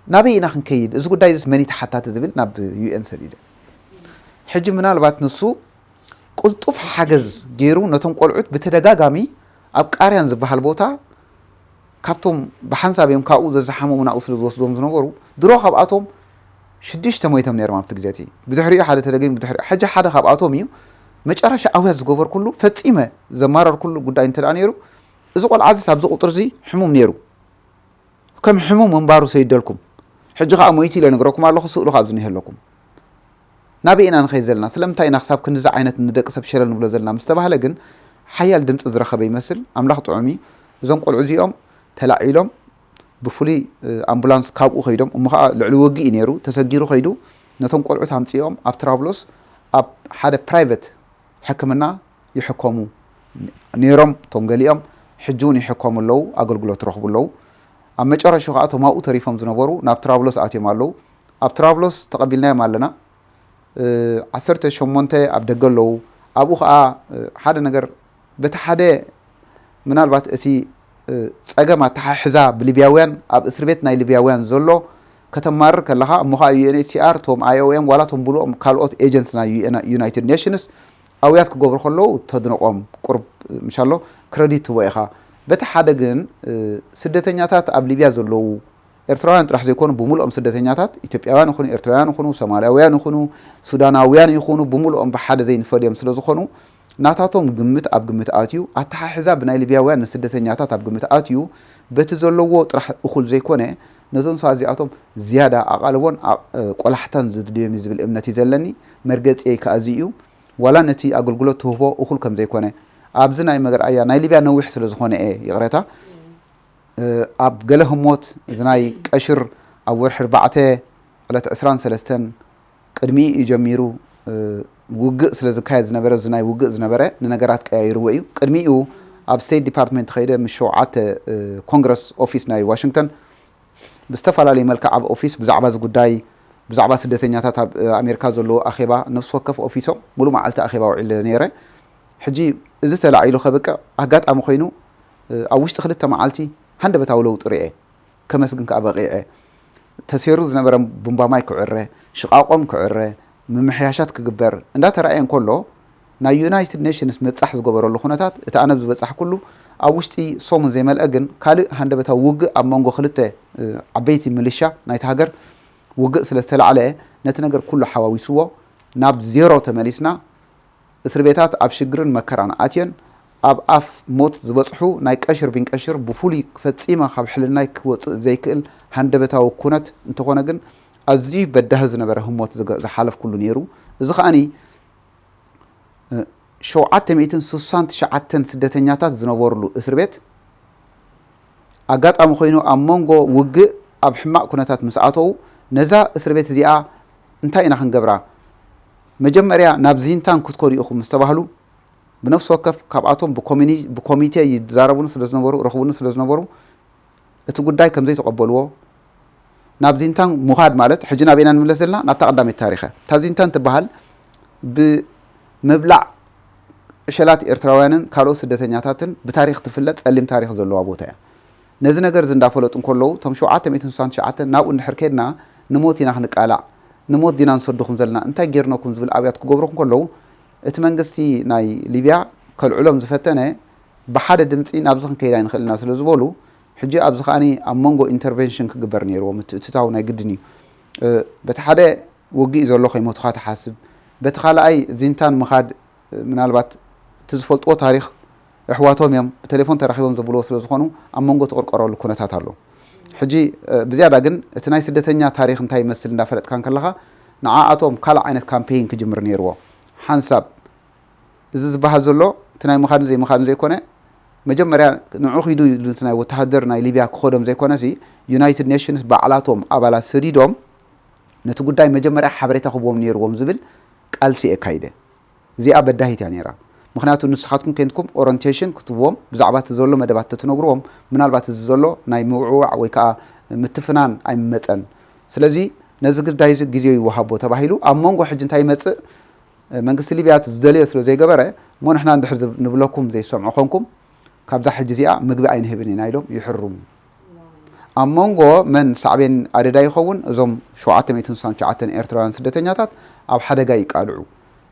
ናበይ ኢና ክንከይድ? እዚ ጉዳይ እዚስ መን እዩ ተሓታቲ ዝብል ናብ ዩ ኤን ሰዲደ። ሕጂ ምናልባት ንሱ ቅልጡፍ ሓገዝ ገይሩ ነቶም ቆልዑት ብተደጋጋሚ ኣብ ቃርያን ዝበሃል ቦታ ካብቶም ብሓንሳብ እዮም ካብኡ ዘዝሓመሙ ናብኡ ስለ ዝወስድዎም ዝነበሩ፣ ድሮ ካብኣቶም ሽዱሽተ ሞይቶም ነይሮም ኣብቲ ግዜ እቲ። ብድሕሪኡ ሓደ ተደጊሙ፣ ብድሕሪኡ ሕጂ ሓደ ካብኣቶም እዩ። መጨረሻ ኣውያት ዝገበርኩሉ፣ ፈጺመ ዘማረርኩሉ ጉዳይ እንተ ደኣ ነይሩ፣ እዚ ቆልዓ እዚስ ኣብዚ ቁጽሪ እዚ ሕሙም ነይሩ። ከም ሕሙም ምንባሩ ሰይደልኩም። ሕጂ ከኣ ሞይቱ ኢለ ነግረኩም ኣለኹ፣ ስእሉ ካብዚ እኒሀለኩም። ናበይ ኢና ንኸይድ ዘለና? ስለምንታይ ኢና ክሳብ ክንድዚ ዓይነት ንደቂ ሰብ ሸለል ንብሎ ዘለና? ምስ ተባህለ ግን ሓያል ድምጺ ዝረኸበ ይመስል። ኣምላኽ ጥዑም እዩ። እዞም ቆልዑ እዚኦም ተላዒሎም ብፍሉይ፣ እ፣ ኣምቡላንስ ካብኡ ከይዶም፣ እሞ ኸኣ ልዕሊ ውግእ እዩ ነይሩ፣ ተሰጊሩ ከይዱ ነቶም ቆልዑት ኣምጺኦም ኣብ ትራብሎስ ኣብ ሓደ ፕራይቨት ሕክምና ይሕከሙ ነይሮም። እቶም ገሊኦም ሕጂ እውን ይሕከሙ ኣለዉ፣ ኣገልግሎት ይረኽቡ ኣለዉ። ኣብ መጨረሻ ከኣ እቶም ኣብኡ ተሪፎም ዝነበሩ ናብ ትራብሎስ ኣትዮም ኣለዉ። ኣብ ትራብሎስ ተቐቢልናዮም ኣለና። እ፣ ዓሰርተ ሸሞንተ ኣብ ደገ ኣለዉ። ኣብኡ ኸኣ፣ እ፣ ሓደ ነገር በቲ ሓደ ምናልባት እቲ፣ እ፣ ጸገም ኣተሓሕዛ ብሊብያውያን ኣብ እስር ቤት ናይ ሊብያውያን ዘሎ ከተማርር ከለኻ፣ እሞ ኸኣ ዩ ኤን ኤች ሲ ኣር፣ እቶም ኣይ ኦ ኤም፣ ዋላ እቶም ብልኦም ካልኦት ኤጀንትስ ናይ ዩ ኤን፣ ዩናይትድ ኔሽንስ ኣውያት ክገብሩ ከለዉ ተድንቖም ቁሩብ ምሻሎ ክረዲት ትህቦ ኢኻ። በቲ ሓደ ግን፣ እ፣ ስደተኛታት ኣብ ሊብያ ዘለዉ ኤርትራውያን ጥራሕ ዘይኮኑ፣ ብምልኦም ስደተኛታት፣ ኢትዮጵያውያን ይኹኑ፣ ኤርትራውያን ይኹኑ፣ ሶማልያውያን ይኹኑ፣ ሱዳናውያን ይኹኑ፣ ብምልኦም ብሓደ ዘይንፈልዮም ስለ ዝኾኑ፣ ናታቶም ግምት ኣብ ግምት ኣትዩ፣ ኣተሓሕዛ ብናይ ሊብያውያን ንስደተኛታት ኣብ ግምት ኣትዩ፣ በቲ ዘለዎ ጥራሕ እኹል ዘይኮነ፣ ነዞም ሰባት እዚኣቶም ዝያዳ ኣቓልቦን ኣ-፣ እ፣ ቆላሕታን ዘድልዮም እዩ ዝብል እምነት እዩ ዘለኒ። መርገጺየይ ከኣ እዚ እዩ። ዋላ ነቲ ኣገልግሎት ትህቦ እኹል ከም ዘይኮነ፣ ኣብዚ ናይ መገርኣያ ናይ ሊብያ ነዊሕ ስለ ዝኾነ እየ፣ ይቕሬታ። እ፣ ኣብ ገለ ህሞት እዚ ናይ ቀሽር ኣብ ወርሒ ኣርባዕተ ዕለት ዕስራን ሰለስተን ቅድሚኡ እዩ ጀሚሩ። እ፣ ውግእ ስለ ዝካየድ ዝነበረ፣ እዚ ናይ ውግእ ዝነበረ ንነገራት ቀያይርዎ እዩ። ቅድሚኡ ኣብ ስቴት ዲፓርትመንት ከይደ ምስ ሸውዓተ፣ እ፣ ኮንግረስ ኦፊስ ናይ ዋሽንግተን ብዝተፈላለየ መልክዕ ኣብ ኦፊስ ብዛዕባ እዚ ጉዳይ፣ ብዛዕባ ስደተኛታት ኣብ ኣሜሪካ ዘለዎ ኣኼባ፣ ነፍሲ ወከፍ ኦፊሶም ሙሉእ መዓልቲ ኣኼባ ውዒለ ነይረ። ሕጂ እዚ ተላዒሉ ከብቅዕ ኣጋጣሚ ኮይኑ፣ ኣብ ውሽጢ ክልተ መዓልቲ ሃንደበታዊ ለውጢ ርኤ። ከመስግን ከኣ በቒዐ። ተሰይሩ ዝነበረ ቡምባ ማይ ክዕረ፣ ሽቓቖም ክዕረ፣ ምምሕያሻት ክግበር እንዳተራእየ እንከሎ፣ ናይ ዩናይትድ ኔሽንስ ምብጻሕ ዝገበረሉ ኩነታት፣ እቲ ኣነ ዝበጻሕኩሉ ኣብ ውሽጢ ሰሙን ዘይመልአ ግን ካልእ ሃንደበታዊ ውግእ ኣብ መንጎ ክልተ ዓበይቲ ምልሻ ናይቲ ሃገር ውግእ ስለ ዝተላዕለ፣ ነቲ ነገር ኩሉ ሓዋዊስዎ ናብ ዜሮ ተመሊስና። እስር ቤታት ኣብ ሽግርን መከራን ኣትየን፣ ኣብ ኣፍ ሞት ዝበጽሑ ናይ ቀሽር ቢንቀሽር ብፍሉይ ፈጺመ ካብ ሕልናይ ክወጽእ ዘይክእል ሃንደበታዊ ኩነት እንተኾነ ግን ኣዝዩ በዳሂ ዝነበረ ህሞት ዝሓለፍኩሉ ነይሩ። እዚ ከኣኒ ሸውዓተ ሚእትን ስሳን ትሽዓተን ስደተኛታት ዝነበሩሉ እስር ቤት ኣጋጣሚ ኮይኑ ኣብ መንጎ ውግእ ኣብ ሕማቕ ኩነታት ምስ ኣተዉ ነዛ እስር ቤት እዚኣ እንታይ ኢና ክንገብራ? መጀመርያ ናብ ዚንታን ክትከዱ ኢኹም ምስ ተባህሉ ብነፍሲ ወከፍ ካብኣቶም ብኮሚቴ ይዛረቡኒ ስለ ዝነበሩ ረኽቡኒ ስለ ዝነበሩ እቲ ጉዳይ ከም ዘይተቐበልዎ ናብ ዚንታን ምኻድ ማለት ሕጂ ናብ ኢና ንምለስ ዘለና ናብታ ቀዳመይቲ ታሪኸ እታ ዚንታን ትበሃል ብምብላዕ ዕሸላት ኤርትራውያንን ካልኦት ስደተኛታትን ብታሪኽ ትፍለጥ ጸሊም ታሪኽ ዘለዋ ቦታ እያ። ነዚ ነገር እዚ እንዳፈለጡ እንከለዉ እቶም ሸውዓተ ሚእትን ስሳን ትሽዓተን ናብኡ እንድሕር ከድና ንሞት ኢና ክንቃላዕ ንሞት ዲና ንሰድኹም ዘለና እንታይ ጌርነኩም ዝብል ኣብያት ክገብሩ እንከለዉ እቲ መንግስቲ ናይ ሊብያ ከልዕሎም ዝፈተነ ብሓደ ድምፂ ናብዚ ክንከይድ ኣይንኽእል ኢና ስለ ዝበሉ ሕጂ ኣብዚ ከኣ ኣብ መንጎ ኢንተርቨንሽን ክግበር ነይርዎ ምትእትታው ናይ ግድን እዩ። በቲ ሓደ ውግእ ዘሎ ከይሞቱኻ ትሓስብ በቲ ካልኣይ ዚንታን ምኻድ ምናልባት እቲ ዝፈልጥዎ ታሪኽ ኣሕዋቶም እዮም ብቴሌፎን ተራኺቦም ዘብልዎ ስለ ዝኾኑ ኣብ መንጎ ትቕርቀረሉ ኩነታት ኣሎ። ሕጂ ብዝያዳ ግን እቲ ናይ ስደተኛ ታሪኽ እንታይ ይመስል እንዳፈለጥካ እንከለኻ ንዓኣቶም ካልእ ዓይነት ካምፔይን ክጅምር ነይርዎ። ሓንሳብ እዚ ዝበሃል ዘሎ እቲ ናይ ምኻድን ዘይምኻድን ዘይኮነ መጀመርያ ንዑ ኪዱ ኢሉ እቲ ናይ ወተሃደር ናይ ሊብያ ክኸዶም ዘይኮነሲ ዩናይትድ ኔሽንስ ባዕላቶም ኣባላት ሰዲዶም ነቲ ጉዳይ መጀመርያ ሓበሬታ ክህብዎም ነይርዎም ዝብል ቃልሲ የካይደ። እዚኣ በዳሂት እያ ነይራ። ምክንያቱ ንስኻትኩም ከይንትኩም ኦረንቴሽን ክትብዎም ብዛዕባ እቲ ዘሎ መደባት ተትነግርዎም ምናልባት እዚ ዘሎ ናይ ምውዕዋዕ ወይ ከዓ ምትፍናን ኣይምመፀን። ስለዚ ነዚ ግዳይ እዚ ግዜ ይወሃቦ ተባሂሉ ኣብ መንጎ ሕጂ እንታይ ይመፅእ መንግስቲ ሊብያ ዝደለዮ ስለ ዘይገበረ እሞ ንሕና እንድሕር ንብለኩም ዘይሰምዑ ኮንኩም ካብዛ ሕጂ እዚኣ ምግቢ ኣይንህብን ኢና ኢሎም ይሕርሙ። ኣብ መንጎ መን ሳዕቤን ኣደዳ ይኸውን እዞም ሸውዓተ ሚእትን ስሳን ትሽዓተን ኤርትራውያን ስደተኛታት ኣብ ሓደጋ ይቃልዑ።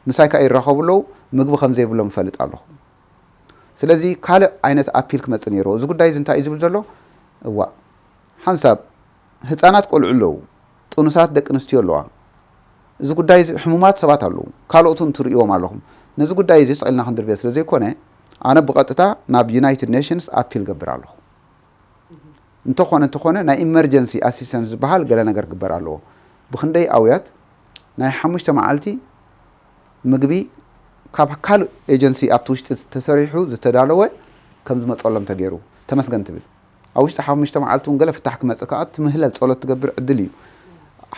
ምሳይ ከኣ ይራኸቡ ኣለዉ፣ ምግቢ ከም ዘይብሎም እፈልጥ ኣለኹ። ስለዚ ካልእ ዓይነት ኣፒል ክመጽእ ነይርዎ። እዚ ጉዳይ እዚ እንታይ እዩ ዝብል ዘሎ? እዋእ ሓንሳብ ህጻናት ቆልዑ ኣለዉ፣ ጥኑሳት ደቂ ኣንስትዮ ኣለዋ። እዚ ጉዳይ እዚ ሕሙማት ሰባት ኣለዉ፣ ካልኦት እውን ትርእይዎም ኣለኹም። ነዚ ጉዳይ እዚ ስቕ ኢልና ክንድርብዮ ስለ ዘይኮነ ኣነ ብቐጥታ ናብ ዩናይትድ ኔሽንስ ኣፒል ገብር ኣለኹ። እንተኾነ እንተኾነ ናይ ኢመርጀንሲ ኣሲስተንስ ዝበሃል ገለ ነገር ክግበር ኣለዎ። ብኽንደይ ኣውያት ናይ ሓሙሽተ መዓልቲ ምግቢ ካብ ካልእ ኤጀንሲ ኣብቲ ውሽጢ ተሰሪሑ ዝተዳለወ ከም ዝመፀሎም ተገይሩ ተመስገን ትብል። ኣብ ውሽጢ ሓሙሽተ መዓልቲ እውን ገለ ፍታሕ ክመፅእ ከዓ ትምህለል ፀሎት ትገብር ዕድል እዩ።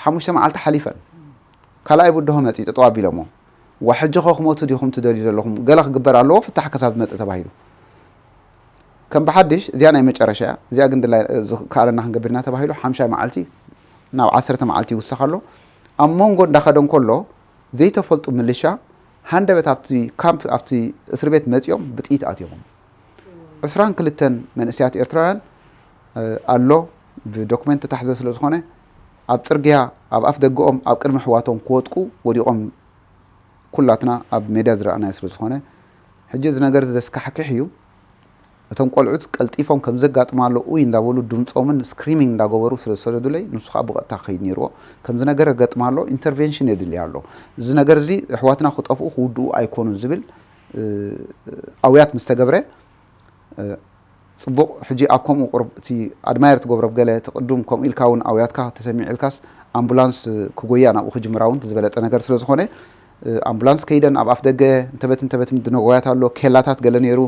ሓሙሽተ መዓልቲ ሓሊፈን ካልኣይ ብድሆ መፅዩ ጠጠው ኣቢሎሞ ዋ ሕጂ ኸ ክሞቱ ዲኹም ትደልዩ ዘለኹም ገለ ክግበር ኣለዎ ፍታሕ ከሳብ ዝመፅእ ተባሂሉ። ከም ብሓድሽ እዚኣ ናይ መጨረሻ እያ እዚኣ ግን ድላይ ዝከኣለና ክንገብር ኢና ተባሂሉ ሓምሻይ መዓልቲ ናብ ዓሰርተ መዓልቲ ይውሰኽ ኣሎ። ኣብ መንጎ እንዳኸደ እንከሎ ዘይተፈልጡ ምልሻ ሃንደበት ኣብቲ ካምፕ ኣብቲ እስር ቤት መፂኦም ብጥይት ኣትዮሞም። ዕስራን ክልተን መንእሰያት ኤርትራውያን ኣሎ ብዶክመንት ተታሕዘ ስለ ዝኾነ ኣብ ፅርግያ ኣብ ኣፍ ደገኦም ኣብ ቅድሚ ኣሕዋቶም ክወድቁ ወዲቖም ኩላትና ኣብ ሜድያ ዝረኣናዮ ስለ ዝኾነ ሕጂ እዚ ነገር እዚ ዘስካሕክሕ እዩ። እቶም ቆልዑት ቀልጢፎም ከም ዘጋጥማ ኣሎ ኡይ እንዳበሉ ድምፆምን ስክሪሚንግ እንዳገበሩ ስለ ዝሰደዱለይ ንሱ ከዓ ብቐጥታ ክኸይድ ነይርዎ። ከምዚ ነገር ገጥማ ኣሎ ኢንተርቬንሽን የድልያ ኣሎ። እዚ ነገር እዚ ኣሕዋትና ክጠፍኡ ክውድኡ ኣይኮኑን ዝብል ኣውያት ምስ ተገብረ ፅቡቕ ሕጂ ኣብ ከምኡ ቁርብ እቲ ኣድማየር ትገብሮ ገለ ትቕዱም ከምኡ ኢልካ እውን ኣውያትካ ተሰሚዑ ኢልካስ ኣምቡላንስ ክጎያ ናብኡ ክጅምራ እውን ዝበለፀ ነገር ስለ ዝኾነ ኣምቡላንስ ከይደን ኣብ ኣፍ ደገ እንተበት እንተበት ድነጎያት ኣሎ ኬላታት ገለ ነይሩ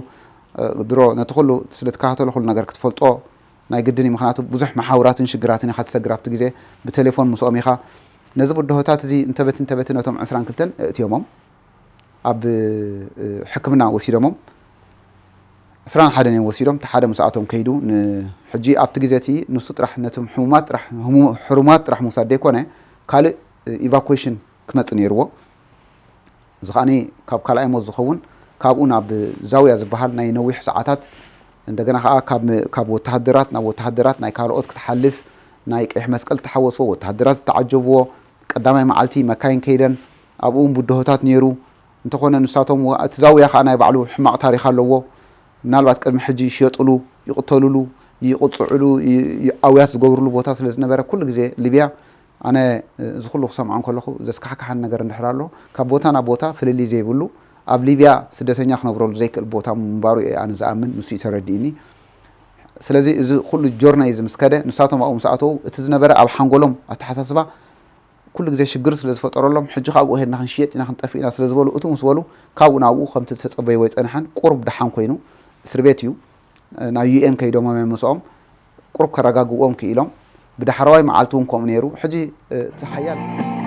ድሮ ነቲ ኩሉ ስለ ትከታተሎ ኩሉ ነገር ክትፈልጦ ናይ ግድን እዩ ምክንያቱ ብዙሕ መሓውራትን ሽግራትን ኢኻ ትሰግር ኣብቲ ግዜ ብቴሌፎን ምስኦም ኢኻ ነዚ ብድሆታት እዚ እንተበት እንተበት ነቶም ዕስራን ክልተን እእትዮሞም ኣብ ሕክምና ወሲዶሞም ዕስራን ሓደን እዮም ወሲዶም። እቲ ሓደ ምስኣቶም ከይዱ። ሕጂ ኣብቲ ግዜ እቲ ንሱ ጥራሕ ነቶም ሕሙማት ጥራሕ ሕሩማት ጥራሕ ምውሳድ ዘይኮነ ካልእ ኢቫኩዌሽን ክመፅእ ነይርዎ። እዚ ከዓኒ ካብ ካልኣይ ሞት ዝኸውን ካብኡ ናብ ዛውያ ዝበሃል ናይ ነዊሕ ሰዓታት እንደገና ከዓ ካብ ወተሃደራት ናብ ወተሃደራት ናይ ካልኦት ክትሓልፍ ናይ ቀይሕ መስቀል ዝተሓወስዎ ወተሃደራት ዝተዓጀብዎ ቀዳማይ መዓልቲ መካይን ከይደን ኣብኡ እውን ብድሆታት ነይሩ። እንተኾነ ንሳቶም እቲ ዛውያ ከዓ ናይ ባዕሉ ሕማቕ ታሪክ ኣለዎ። ምናልባት ቅድሚ ሕጂ ይሽየጥሉ፣ ይቕተልሉ፣ ይቕፅዕሉ፣ ኣውያት ዝገብርሉ ቦታ ስለ ዝነበረ ኩሉ ግዜ ሊብያ ኣነ እዚ ኩሉ ክሰምዖ እንከለኹ ዘስካሕክሓን ነገር እንድሕር ኣሎ ካብ ቦታ ናብ ቦታ ፍልልይ ዘይብሉ ኣብ ሊብያ ስደተኛ ክነብረሉ ዘይክእል ቦታ ምንባሩ እየ ኣነ ዝኣምን። ንሱ እዩ ተረዲእኒ። ስለዚ እዚ ኩሉ ጆርነይ እዚ ምስ ከደ ንሳቶም ኣብኡ ምስ ኣተዉ እቲ ዝነበረ ኣብ ሓንጎሎም ኣተሓሳስባ ኩሉ ግዜ ሽግር ስለ ዝፈጠረሎም ሕጂ ካብኡ ሄድና ክንሽየጥ ኢና ክንጠፍእ ኢና ስለ ዝበሉ እቱ ምስ በሉ ካብኡ ናብኡ ከምቲ ዝተፀበይዎ ኣይፀንሐን። ቁሩብ ደሓን ኮይኑ እስር ቤት እዩ። ናብ ዩኤን ከይዶም እዮም ምስኦም ቁሩብ ከረጋግዎም ክኢሎም። ብዳሕረዋይ መዓልቲ እውን ከምኡ ነይሩ። ሕጂ እቲ ሓያል